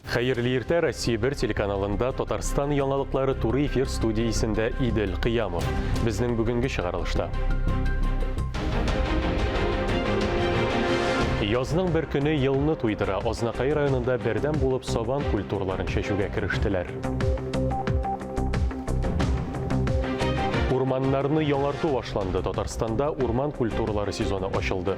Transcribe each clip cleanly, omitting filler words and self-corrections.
Хәерле иртә, Россия 1 телеканалында Татарстан яңалыклары туры эфир студиясендә Идел Кыямов. Безнең бүгенге чыгарылышта. Язның бер көне елны туйдыра. Азнакай районында бердәм булып сабан культураларын чәчүгә керештеләр. Урманнарны яңарту башланды. Татарстанда урман культуралары сезоны ачылды.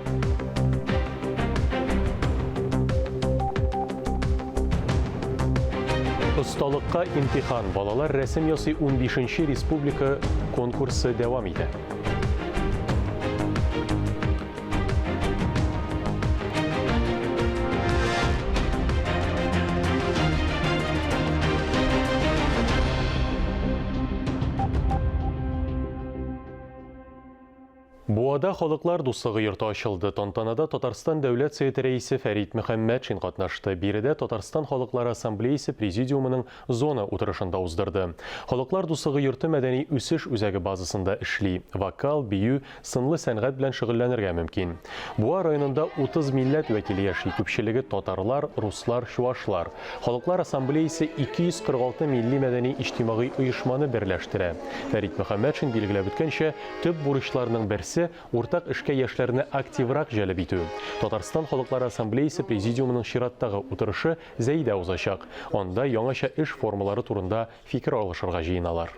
Осталыкка имтихан. Балалар рәсем ясый 15 республика конкурсы дәвам итә. Буада Халыклар дуслыгы йорты ачылды. Тантанада Татарстан Дәүләт Советы рәисе Фәрит Мөхәммәтшин катнашты. Биредә Татарстан Халыклары Ассамблеясе Президиумының зона утырышында уздырды. Халыклар дуслыгы йорты мәдәни үсеш үзәге базасында эшли. Вокал, бию, сынлы сәнгать белән шөгыльләнергә мөмкин. Буа районында 30 милләт вәкиле яши, күпчелеге татарлар, руслар, чуашлар. Халыклар ассамблеясе 246 милли-мәдәни иҗтимагый оешманы берләштерә. Фәрит Мөхәммәтшин билгеләп үткәнчә, төп бурычларның берсе, уртак эшкә яшьләрне активрак җәлеп итү. Татарстан Халыклары ассамблеясе президиумының чираттагы утырышы Зәйдә узачак. Анда яңача эш формалары турында фикер алышырга җыеналар.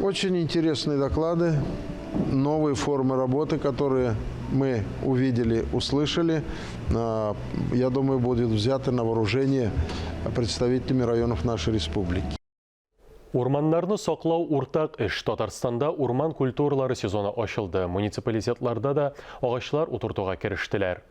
Очень интересные доклады, новые формы работы, которые мы увидели, услышали. Я думаю, будет взято на вооружение представителями районов нашей республики. Урманнарны саклау уртак эш. Татарстанда урман культуралары сезоны ачылды. Муниципалитетларда да агачлар утыртуга керештеләр.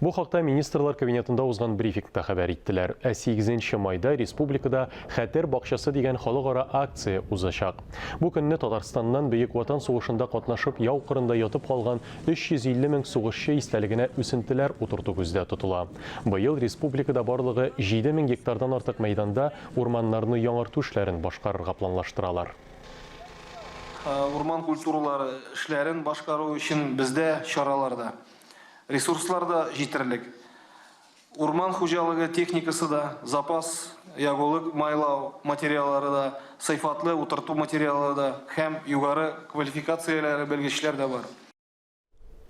Бу хакта Министрлар Кабинетында узган брифингта хәбәр иттеләр. Ә 8 майда республикада Хәтер бакчасы дигән халыкара акция узачак. Бу көнне Татарстаннан Бөек Ватан сугышында катнашып яу кырында ятып калган 350 мең сугышчы истәлегенә үсентеләр утырту күздә тотыла. Быел республикада барлыгы 7 мең гектардан артык мәйданда урманнарны яңарту эшләрен башкарырга планлаштыралар. Урман культуралары эшләрен башкару өчен бездә чаралар да, ресурслар да җитәрлек. Урман хуҗалыгы техникасы да, запас ягулык майлау материаллары да, сыйфатлы утырту материаллары да һәм югары квалификацияле белгечләр дә бар.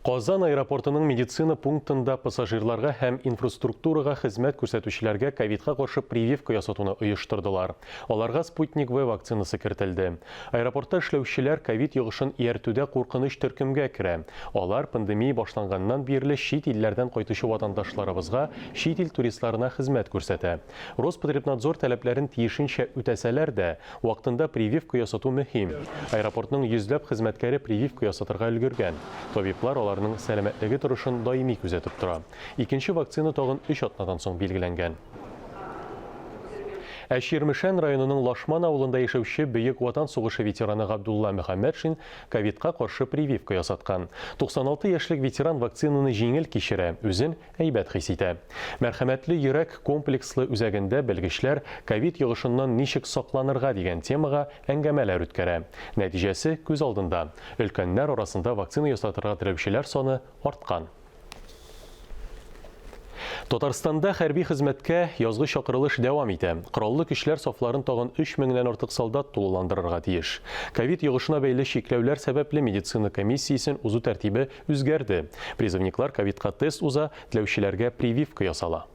Казан аэропортының медицина пунктында пассажирларга һәм инфраструктурага хезмәт күрсәтүчеләргә ковидка каршы прививка ясатуны оештырдылар. Аларга Спутник V вакцинасы кертелде. Аэропортта эшләүчеләр ковид йогышын ияртүдә куркыныч төркемгә керә. Алар пандемия башланганнан бирле чит илләрдән кайтучы ватандашларыбызга, чит ил туристларына хезмәт күрсәтә. Роспотребнадзор таләпләрен тиешенчә үтәсәләр дә, вакытында прививка ясату мөһим. Аэропортның йөзләп хезмәткәре прививка ясатырга өлгергән. Табиблар аларның сәламәтлеге торышын даими күзәтеп тора. Икенче вакцина тагын өч атнадан соң билгеләнгән. Ә Чирмешән районының Лашман авылында яшәүче Бөек Ватан сугышы ветераны Габдулла Мөхәммәтшин ковидка каршы прививка ясаткан. 96 яшьлек ветеран вакцинаны җиңел кичерә, үзен әйбәт хис итә. Мәрхәмәтле йөрәк комплекслы үзәгендә белгечләр ковид йогышыннан ничек сакланырга дигән темага әңгәмәләр үткәрә. Нәтиҗәсе күз алдында, өлкәннәр арасында вакцина ясатырга теләүчеләр саны арткан. Татарстанда хәрби хезмәткә язгы чакырылыш дәвам итә. Кораллы көчләр сафларын тагын 3 меңнән артык солдат тулыландырырга тиеш. Ковид йогышына бәйле чикләүләр сәбәпле медицина комиссиясен узу тәртибе үзгәрде. Призывниклар ковидка тест уза, теләүчеләргә прививка ясала.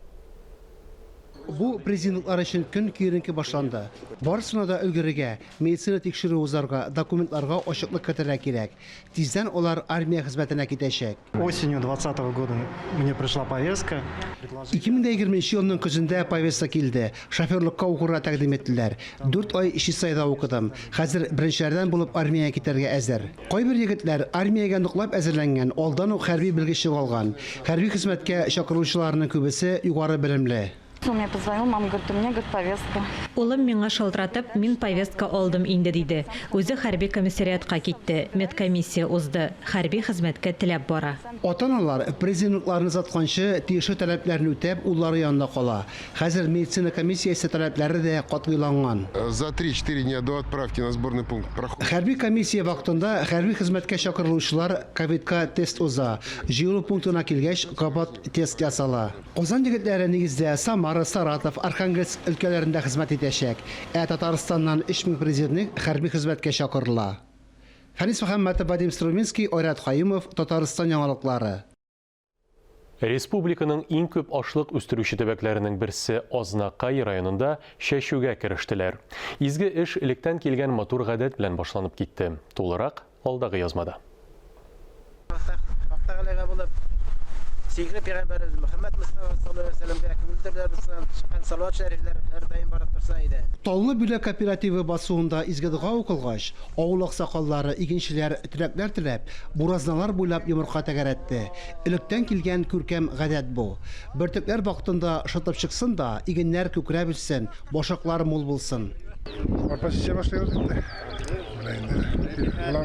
Бу призывниклар өчен көн киеренке башланды. Барысына да өлгерергә, медицина тикшерүе узарга, документларга ачыклык кертергә кирәк. Тиздән алар армия хезмәтенә китәчәк. Осенью двадцатого года мне пришла повестка. 2020 елның көзендә повестка килде. Шоферлыкка укырга тәкъдим иттеләр. Дүрт ай Чистайда укыдым. Хәзер беренчеләрдән булып армиягә китәргә әзер. Кайбер егетләр армиягә ныклап әзерләнгән, алдан ук хәрби белгечлек алган. Хәрби хезмәткә чакырылучыларның күбесе югары белемле. Он мне позвонил, мама говорит, у меня, говорит, повестка. Улым миңа шалтыратып, мин повестка алдым инде, диде. Үзе хәрби комиссариатка китте, медкомиссия узды, хәрби хезмәткә теләп бара. Ата-аналар призывникларны озатканчы, тиешле таләпләрне үтәп, уллары янында кала. Хәзер медицина комиссиясе таләпләре дә катгыйланган. За 3-4 дня до отправки на сборный пункт проходит. Хәрби комиссия вакытында хәрби хезмәткә чакырылучылар ковидка тест уза. Җыелу пунктына килгәч, кабат тест ясала. Казан егетләре нигездә Самара, Саратов, Архангельск өлкәләрендә хезмәт итәчәк. Ә Татарстаннан 3000 призывник хәрби хезмәткә чакырыла. Фәнис Мөхәммәтов, Вадим Струминский, Айрат Каюмов, Татарстан яңалыклары. Республиканың иң күп ашлык үстерүче төбәкләренең берсе Азнакай районында чәчүгә керештеләр. Изге эш электән килгән матур гадәт белән башланып китте. Тулырак алдагы язмада. Хак Тәгаләгә булып, сөекле пәйгамбәребез Мөхәммәд Мостафа саллаллаһу алейһи ва сәлләмгә күңел түрләребездән чыккан салават шәрифләр һәрдаим барып торса иде. Таллы Бүләк кооперативы басуында изге дога укылгач, авыл аксакаллары, игенчеләр теләкләр теләп, буразналар буйлап йомырка тәгәрәтте. Электән килгән күркәм гадәт бу. Бөртекләр вакытында шытып чыксын да, игеннәр күкрәп үссен, башаклар мул булсын. Арпа чәчә башлыйбыз инде. Менә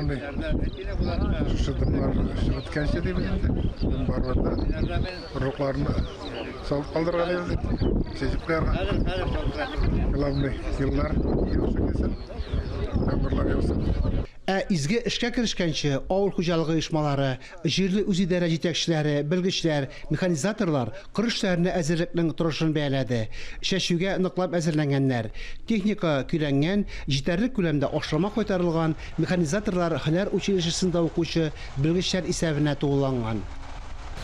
инде главный шушы дымнар беткәнче дибез инде. Дым барында орлыкларны салып калдырырга дибез инде. Чәчеп куярга. Главный еллар яхшы килсен. Яңгырлар яусын. Ә изге эшкә керешкәнче авыл хуҗалыгы оешмалары, җирле үзидарә җитәкчеләре, белгечләр, механизаторлар кыр эшләренә әзерлекнең торышын бәяләде. Чәчүгә ныклап әзерләнгәннәр. Техника көйләнгән, җитәрлек күләмдә ашлама кайтарылган, механизаторлар һөнәр училищесында укучы белгечләр исәбенә тулыланган.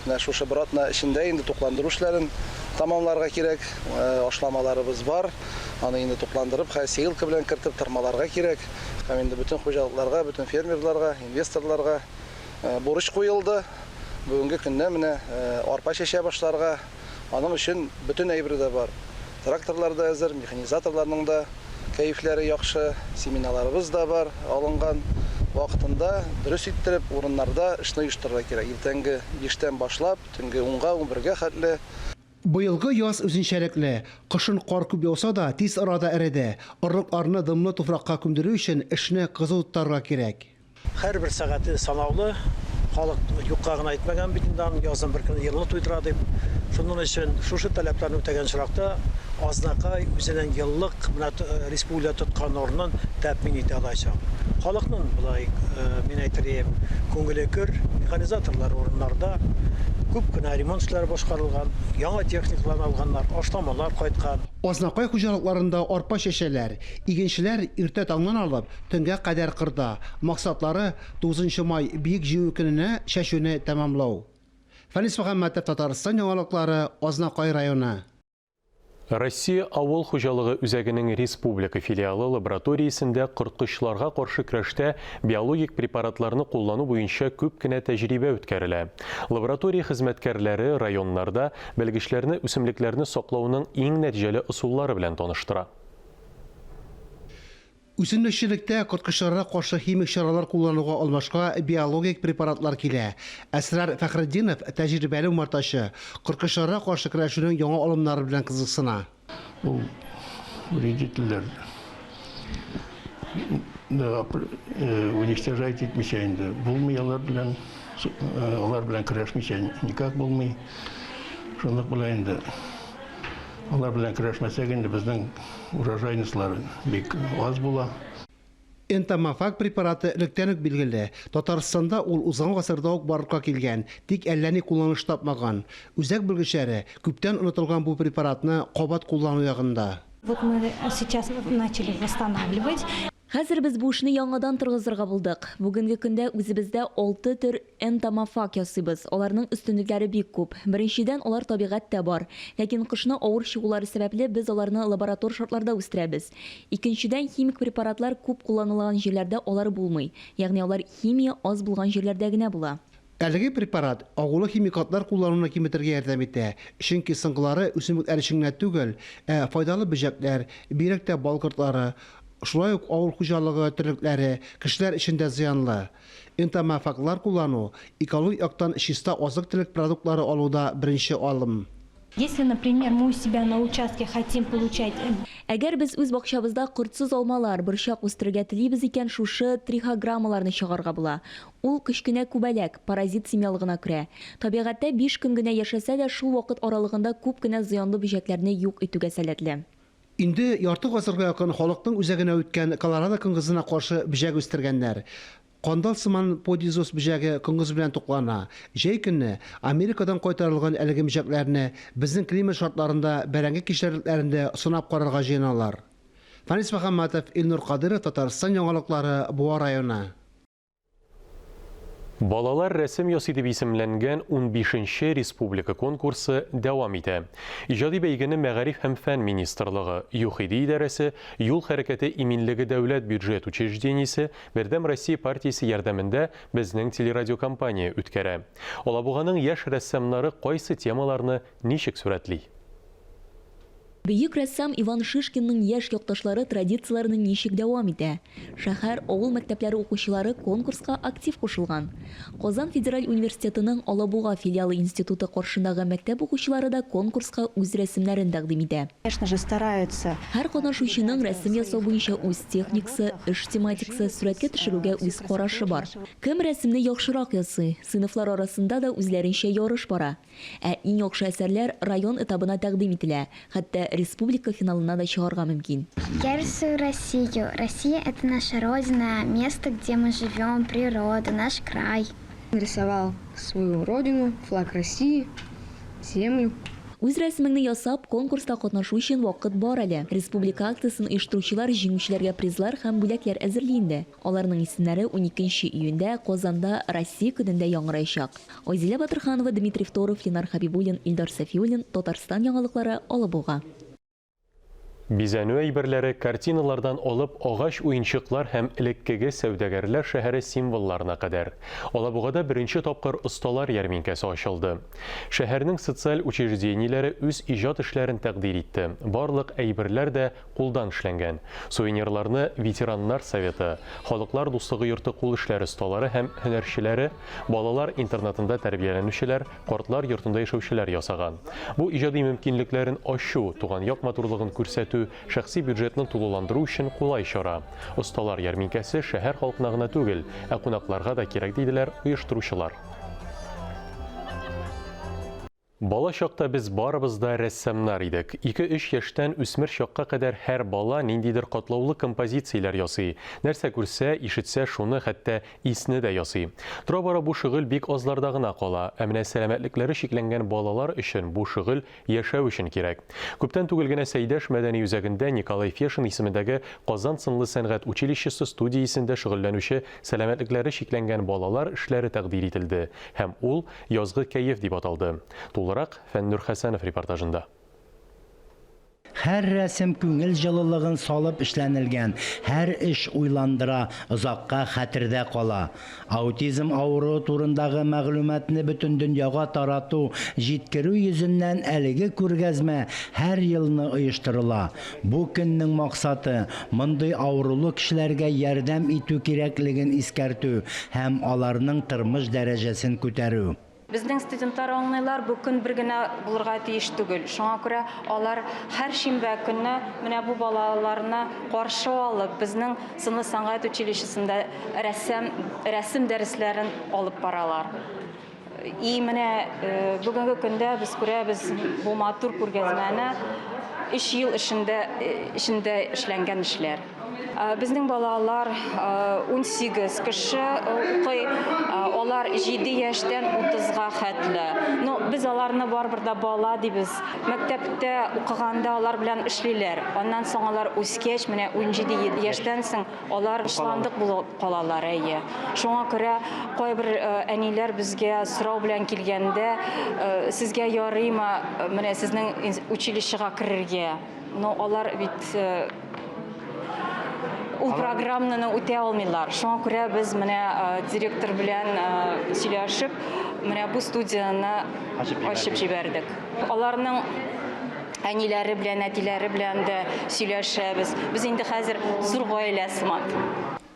Менә шушы бер атна эчендә инде тукландыру эшләрен тәмамларга кирәк. Ашламаларыбыз бар. Аны инде тукландырып, хәзер сеялка белән кертеп тырмаларга кирәк. Һәм инде бөтен хуҗалыкларга, бөтен фермерларга, инвесторларга бурыч куелды. Бүгенге көндә менә арпа чәчә башларга. Аның өчен бөтен әйбер дә бар. Тракторлар да әзер, механизаторларның да кәефләре яхшы, семеналарыбыз да бар, алынган. Вакытында дөрес иттереп, урыннарда эшне оештырырга кирәк. Иртәнге биштән башлап, төнге унга, 11гә хәтле. Быелгы яз үзенчәлекле. Кышын кар күп яуса да, тиз арада эреде. Орлыкларны дымлы туфракка күмдерү өчен эшне кызу тотарга кирәк. Һәрбер сәгате санаулы. Халык юкка гына әйтмәгән бит инде аның язын бер көн елны туйдыра дип. Шуның өчен шушы таләпләрне үтәгән очракта Азнакай үзенең еллык менә республика тоткан урынын тәэмин итә алачак. Халыкның болай, мин әйтер идем, күңеле көр, механизаторлар урыннарда күп кенә ремонт эшләре башкарылган, яңа техникалар алганнар, ашламалар кайткан. Азнакай хуҗалыкларында арпа чәчәләр. Игенчеләр иртә таңнан алып, төнгә кадәр кырда. Максатлары, 9 май Бөек Җиңү көненә чәчүне тәмамлау. Фәнис Мөхәммәтов, Татарстан яңалыклары, Азнакай районы. Россия авыл хуҗалыгы үзәгенең республика филиалы лабораториясендә корткычларга каршы көрәштә биологик препаратларны куллану буенча күп кенә тәҗрибә үткәрелә. Лаборатория хезмәткәрләре районнарда белгечләрне үсемлекләрне саклауның иң нәтиҗәле ысуллары белән таныштыра. Үсемлекчелектә корткычларга каршы химик чаралар куллануга алмашка биологик препаратлар килә. Әсрар Фәхретдинов тәҗрибәле умартачы, корткычларга каршы көрәшүнең яңа алымнары белән кызыксына. Ул вредительләр уничтожать итмичә инде булмый, алар белән көрәшмичә никак булмый. Шунлык белән инде алар белән көрәшмәсәк инде безнең урожайностьлар бик аз була. Энтомофаг препараты электән үк билгеле. Татарстанда ул узган гасырда ук барлыкка килгән, тик әллә ни кулланыш тапмаган. Үзәк белгечләре күптән онытылган бу препаратны кабат куллану ягында. Вот мы сейчас начали восстанавливать. Хәзер без бу эшне яңадан торгызырга булдык. Бүгенге көндә үзебездә 6 төр энтомофаг ясыйбыз. Аларның өстенлекләре бик күп. Беренчедән, алар табигатьтә бар. Ләкин кышны авыр чыгулары сәбәпле без аларны лаборатор шартларда үстерәбез. Икенчедән, химик препаратлар күп кулланылган җирләрдә алар булмый. Ягъни алар химия аз булган җирләрдә генә була. Әлеге препарат агулы химикатлар куллануны киметергә ярдәм итә. Чөнки соңгылары үсемлекләр өчен генә түгел, ә файдалы бөҗәкләр, бигрәк тә бал кортлары, шулай ук авыл хуҗалыгы терлекләре, кешеләр өчен дә зыянлы. Энтомофаглар куллану экологик яктан чиста азык-төлек продуктлары алуда беренче алым. Если, например, мы у себя на участке хотим получать Әгәр без үз бакчабызда кортсыз алмалар, борчак үстерергә телибез икән, шушы трихограммаларны чагарга була. Ул кечкенә күбәләк, паразит семьялыгына керә. Табигатьтә биш көн генә яшәсә дә, шул вакыт аралыгында күп кенә зыянлы бөҗәкләрне юк итүгә сәләтле. Инде ярты гасырга якын халыкның үзәгенә үткән колорадо коңгызына каршы бөҗәк үстергәннәр. Кандал сыман подизос бөҗәге коңгыз белән туклана. Җәй көне Америкадан кайтарылган әлеге бөҗәкләрне безнең климат шартларында бәрәңге кишәрлекләрендә сынап карарга җыеналар. Фәнис Мөхәммәтов, Илнур Кадыйров, Татарстан яңалыклары, Буа районы. Балалар рәсем ясый дип исемләнгән унбишенче республика конкурсы дәвам итә. Иҗади бәйгене Мәгариф һәм фән министрлыгы, ЮХИДИ идарәсе, Юл хәрәкәте иминлеге дәүләт бюджет учреждениесе, Бердәм Россия партиясе ярдәмендә безнең телерадиокомпания үткәрә. Алабуганың яшь рәссамнары кайсы темаларны ничек сурәтли? Бөек рәссам Иван Шишкинның яшь якташлары традицияләрне ничек дәвам итә? Шәһәр, авыл мәктәпләре укучылары конкурска актив кушылган. Казан федераль университетының Алабуга филиалы институты каршындагы мәктәп укучылары да конкурска үз рәсемнәрен тәкъдим итә. Конечно же, стараются. Һәр катнашучының рәсем ясау буенча үз техникасы, эш тематикасы, сурәткә төшерүгә үз карашы бар. Кем рәсемне яхшырак ясый? Сыйныфлар арасында да үзләренчә ярыш бара. Ә иң яхшы әсәрләр район этабына тәкъдим ителә, хәтта республика финалына да чыгарга мөмкин. Я рисую Россию. Россия, это наша Родина, место, где мы живем, природа, наш край. Нарисовал свою родину, флаг России, землю. Үз рәсемеңне ясап, конкурста катнашу өчен вакыт бар әле. Республика акциясен оештыручылар җиңүчеләргә призлар һәм бүләкләр әзерли инде. Аларның исемнәре уникенче июньдә Казанда Россия көнендә яңгыраячак. Айзилә Батырханова, Дмитрий Второв, Ленар Хәбибуллин, Илдар Сафиуллин, Татарстан яңалыклары, Алабуга. Бизәнү әйберләре, картиналардан алып агач уенчыклар һәм элеккеге сәүдәгәрләр шәһәре символларына кадәр. Алабугада беренче тапкыр осталар ярминкәсе ачылды. Шәһәрнең социаль учреждениеләре үз иҗат эшләрен тәкъдир итте. Барлык әйберләр дә кулдан эшләнгән. Сувенирларны ветераннар советы, Халыклар дуслыгы йорты кул эшләре осталары һәм һөнәрчеләре, балалар интернатында тәрбияләнүчеләр, картлар йортында яшәүчеләр ясаган. Бу иҗади мөмкинлекләрен ачу, туган як матурлыгын күрсәтү, шәхси бюджетны тулыландыру өчен кулай чара. Осталар ярминкәсе шәһәр халкына гына түгел, ә кунакларга да кирәк, диделәр оештыручылар. Бала чакта без барыбыз да рәссамнар идек. Ике-өч яшьтән үсмер чакка кадәр һәр бала ниндидер катлаулы композицияләр ясый. Нәрсә күрсә, ишетсә, шуны, хәтта исне дә ясый. Тора-бара бу шөгыль бик азларда гына кала. Ә менә сәламәтлекләре чикләнгән балалар өчен бу шөгыль яшәү өчен кирәк. Күптән түгел генә Сәйдәш мәдәни үзәгендә Николай Фешин исемендәге Казан сынлы сәнгать училищесы студиясендә шөгыльләнүче сәламәтлекләре чикләнгән балалар эшләре тәкъдир ителде һәм ул Язгы кәеф дип аталды. Тулырак, Фәннүр Хәсәнов репортажында. Һәр рәсем күңел җылылыгын салып эшләнелгән, һәр эш уйландыра, озакка хәтердә кала. Аутизм авыруы турындагы мәгълүматны бөтен дөньяга тарату, җиткерү йөзеннән әлеге күргәзмә һәр елны оештырыла. Бу көннең максаты, мондый авырулы кешеләргә ярдәм итү кирәклеген искәртү һәм аларның тормыш дәрәҗәсен күтәрү. Безнең студентлар аңлыйлар, бу көн бер генә булырга тиеш түгел. Шуңа күрә алар һәр шимбә көнне менә бу балаларны каршы алып, безнең сынлы сәнгать училищесында рәссам, рәсем дәресләрен алып баралар. И менә бүгенге көндә без күрәбез бу матур күргәзмәне өч ел эшендә эчендә эшләнгән эшләр. Безнең балалар 18 кеше укый, алар 7 яшьтән 30-га хәтле. Ну, без аларны барыбер дә бала дибез. Мәктәптә укыганда алар белән эшлиләр. Аннан соң алар үскәч, менә 17 яшьтән соң Алар ташландык булып калалар, әйе. Шуңа күрә кайбер әниләр безгә сорау белән килгәндә, сезгә ярыймы менә сезнең училищега керергә? Но алар бит ул программаны үтә алмыйлар. Шуңа күрә без менә директор белән сөйләшеп, менә бу студияне ачып җибәрдек. Аларның Әниләре белән, әтиләре белән дә сөйләшәбез. Без инде хәзер зур гаилә сыман.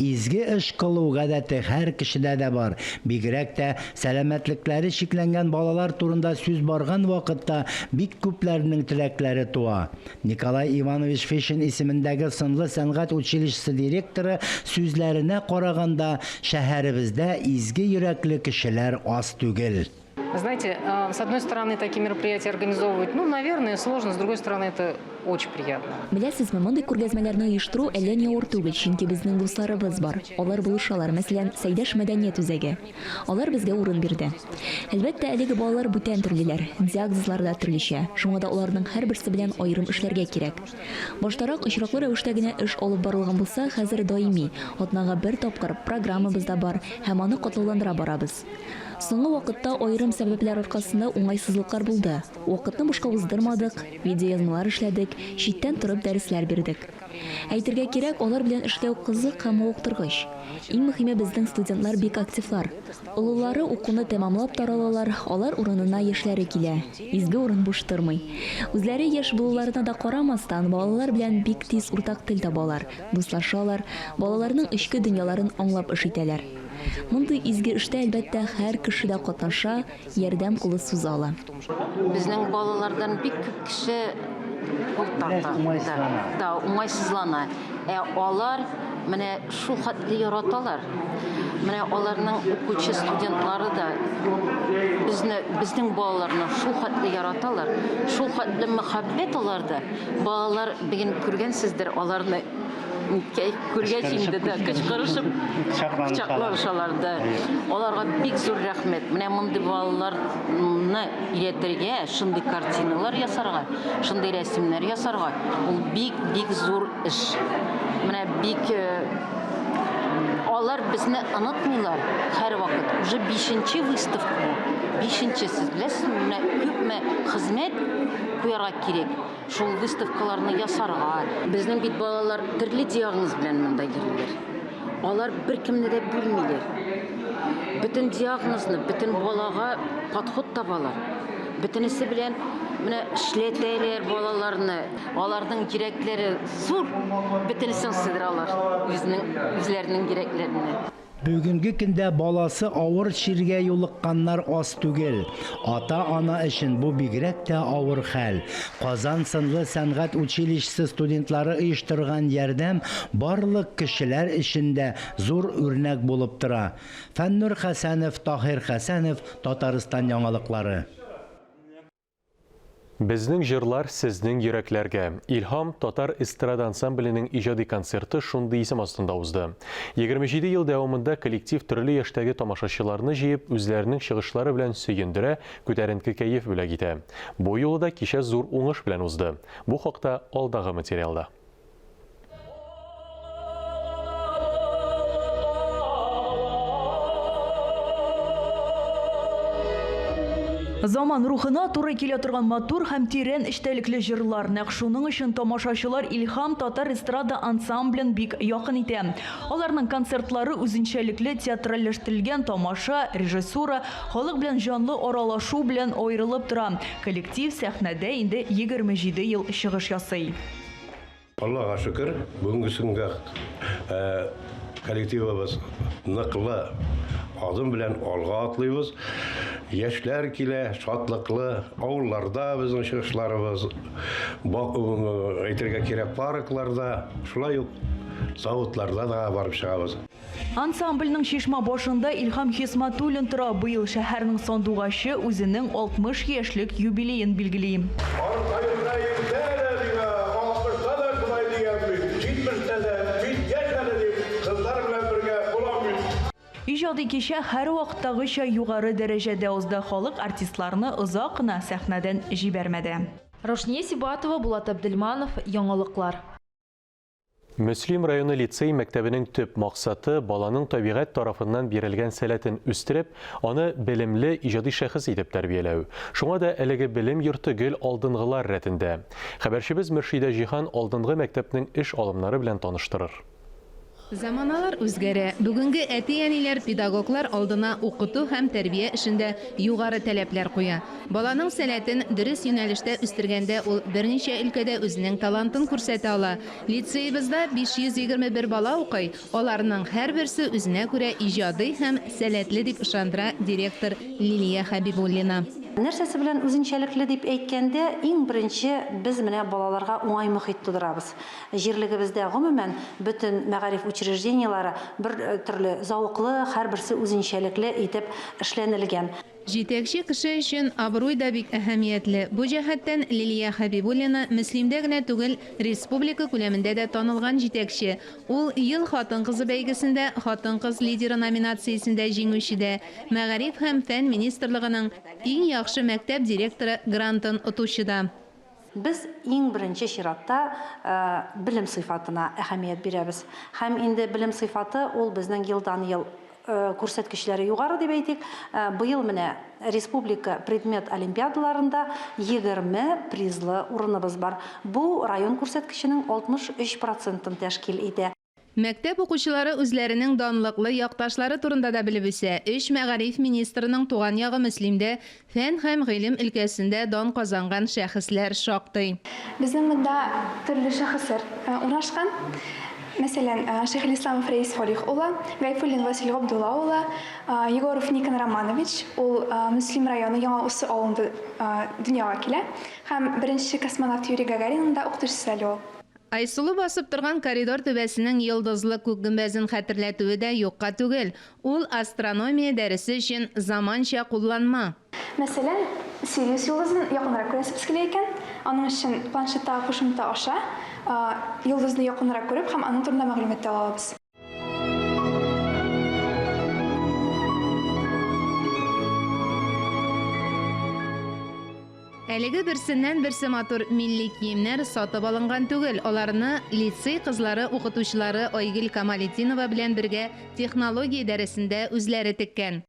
Изге эш кылу гадәте һәр кешедә дә бар. Бигрәк тә сәламәтлекләре чикләнгән балалар турында сүз барган вакытта бик күпләрнең теләкләре туа. Николай Иванович Фешин исемендәге сынлы сәнгать училищесы директоры сүзләренә караганда, шәһәребездә изге йөрәкле кешеләр аз түгел. Знаете, с одной стороны, такие мероприятия организовывать, ну, наверное, сложно, с другой стороны, это очень приятно. Беләсезме, мондый күргәзмәләрне оештыру әллә ни авыр түгел, чөнки безнең дусларыбыз бар. Алар булышалар, мәсәлән, Сәйдәш мәдәният үзәге. Алар безгә урын бирде. Әлбәттә, әлеге балалар бүтән төрлеләр, диагнозлары да төрлечә, шуңа да аларның һәрберсе белән аерым эшләргә кирәк. Баштарак очраклы рәвештә генә эш алып барылган булса, хәзер даими, атнага бер тапкыр, программабыз да бар һәм аны катлауландыра барабыз. Соңгы вакытта аерым сәбәпләр аркасында уңайсызлыклар булды. Вакытны бушка уздырмадык, видеоязмалар эшләдек, читтән торып дәресләр бирдек. Әйтергә кирәк, алар белән эшләү кызык һәм мавыктыргыч. Иң мөһиме, безнең студентлар бик активлар. Олылары укуны тәмамлап таралалар, алар урынына яшьләре килә. Изге урын буш тормый. Үзләре яшь булуларына да карамастан, балалар белән бик тиз уртак тел табалар, дуслашалар, балаларның эчке дөньяларын аңлап эш итәләр. Мондый изге эштә, әлбәттә, һәр кеше дә катнаша, ярдәм кулы суза ала. Безнең балалардан бик күп кеше кул тарта. Уңайсызлана. Да, уңайсызлана. Ә алар менә шул хәтле яраталар. Менә аларның укучы студентлары да безне, безнең балаларны шул хәтле яраталар. Шул хәтле мәхәббәт аларда. Балалар бүген күргәнсездер, аларны Күргәч инде дә кычкырышып кочакланышалар да. Аларга бик зур рәхмәт. Менә мондый балаларны өйрәтергә, шундый картиналар ясарга, шундый рәсемнәр ясарга, ул бик-бик зур эш. Менә бик э, алар безне онытмыйлар һәрвакыт. Уже бишенче выставка бу. Бишенче, сез беләсезме, менә күпме хезмәт куярга кирәк. Шул выставкаларны ясарга. Безнең бит балалар төрле диагноз белән монда йөриләр. Алар беркемне дә бүлмиләр. Бөтен диагнозны, бөтен балага подход табалар. Бөтенесе белән менә эшләтәләр балаларны. Аларның йөрәкләре зур, бөтенесен сыйдыралар үзенең үзләренең йөрәкләренә. Бүгенге көндә баласы авыр чиргә юлыкканнар аз түгел. Ата-ана өчен бу бигрәк тә авыр хәл. Казан сынлы сәнгать училищесы студентлары оештырган ярдәм барлык кешеләр өчен дә зур үрнәк булып тора. Фәннур Хәсәнов, Таһир Хәсәнов, Татарстан яңалыклары. Безнең җырлар сезнең йөрәкләргә. Илһам татар эстрада ансамбленең иҗади концерты шундый исем астында узды. 27 ел дәвамында коллектив төрле яшьтәге тамашачыларны җыеп, үзләренең чыгышлары белән сөендерә, күтәренке кәеф бүләк итә. Бу юлы да кичә зур уңыш белән узды. Бу хакта алдагы материалда. Заман рухына туры килә торган матур һәм тирән эчтәлекле җырлар. Нәкъ шуның өчен тамашачылар Илһам татар эстрада ансамблен бик якын итә. Аларның концертлары үзенчәлекле театральләштерелгән тамаша, режиссура, халык белән җанлы аралашу белән аерылып тора. Коллектив сәхнәдә инде 27 ел чыгыш ясый. Аллага шөкер, бүгенге көнгә коллективыбыз ныклы адым белән алга атлыйбыз. Яшьләр килә, шатлыклы, авылларда безнең чыгышларыбыз, әйтергә кирәк, паркларда, шулай ук заводларда да барып чыгабыз. Ансамбльнең чишмә башында Илһам Хисматуллин тора. Быел шәһәрнең сандугачы үзенең 60 яшьлек юбилеен билгели. Картаюда иртә әле миңа, алтмышта да шулай дигән бит, җитмештә дә, мин яшь әле дип, кызлар белән бергә булам бит. Иҗади кичә һәрвакыттагыча югары дәрәҗәдә узды. Халык артистларны озак кына сәхнәдән җибәрмәде. Раушния Сибатова, Булат Абделманов, Яңалыклар. Мөслим районы лицей мәктәбенең төп максаты, баланың табигать тарафыннан бирелгән сәләтен үстереп, аны белемле, иҗади шәхес итеп тәрбияләү. Шуңа да әлеге белем йорты гел алдынгылар рәтендә. Хәбәрчебез Мөршидә Җиһан алдынгы мәктәпнең эш алымнары белән таныштырыр. Заманалар үзгәрә. Бүгенге әти-әниләр педагоглар алдына укыту һәм тәрбия эшендә югары таләпләр куя. Баланың сәләтен дөрес юнәлештә үстергәндә ул берничә өлкәдә үзенең талантын күрсәтә ала. Лицеебызда 521 бала укый, аларның һәрберсе үзенә күрә иҗади һәм сәләтле, дип ышандыра директор Лилия Хәбибуллина. Нәрсәсе белән үзенчәлекле дип әйткәндә, иң беренче без менә балаларга уңай мохит тудырабыз. Җирлегебездә, гомумән, бөтен мәгариф учреждениеләре бер төрле зәвыклы, һәрберсе үзенчәлекле итеп эшләнелгән. Җитәкче кеше өчен абруй да бик әһәмиятле. Бу җәһәттән Лилия Хәбибуллина Мөслимдә генә түгел, республика күләмендә дә танылган җитәкче. Ул Ел хатын-кызы бәйгесендә Хатын-кыз лидеры номинациясендә җиңүче дә, Мәгариф һәм фән министрлыгының Иң яхшы мәктәп директоры грантын отучы да. Без иң беренче чиратта белем сыйфатына әһәмият бирәбез. Һәм инде белем сыйфаты ул безнең елдан-ел күрсәткечләре югары дип әйтик. Быел менә республика предмет олимпиадаларында 20 призлы урыныбыз бар. Бу район күрсәткеченең 63 процентын тәшкил итә. Мәктәп укучылары үзләренең данлыклы якташлары турында да белеп үсә. Өч мәгариф министрының туган ягы Мөслимдә фән һәм гыйлем өлкәсендә дан казанган шәхесләр шактый. Безнең монда төрле шәхесләр урнашкан. Мәсәлән, Шәйхелисламов Рәис Фалих улы, Гайфуллин Васил Габдулла улы, Егоров Никон Романович, ул Мөслим районы Яңа Усы авылында дөньяга килә һәм беренче космонавт Юрий Гагаринның да укытучысы әле ул. Айсылу басып торган коридор түбәсенең йолдызлы күк гөмбәзен хәтерләтүе дә юкка түгел. Ул астрономия дәресе өчен заманча кулланма. Мәсәлән, Сириус йолдызын якынрак күрәсебез килә икән, аның өчен планшеттагы кушымта аша йолдызны якынрак күреп һәм аның турында мәгълүмат та ала алабыз. Әлеге берсеннән-берсе матур милли киемнәр сатып алынган түгел, аларны лицей кызлары укытучылары Айгөл Камалетдинова белән бергә технология дәресендә үзләре теккән.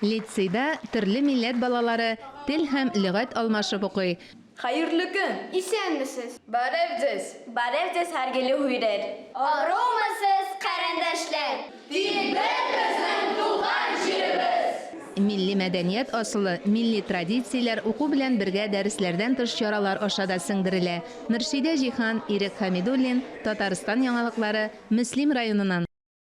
Лицейда төрле милләт балалары тел һәм лөгать алмашып укый. Хәерле көн! Исәнмесез! Барев дзез! Барев дзез, һәргеле һуйрер! Арумысыз, карендәшләр! Тик бер безнең туган җиребез! Милли мәдәният асылы, милли традицияләр уку белән бергә дәресләрдән тыш чаралар аша да сеңдерелә. Мөршидә Җиһан, Ирек Хәмидуллин, Татарстан яңалыклары, Мөслим районыннан.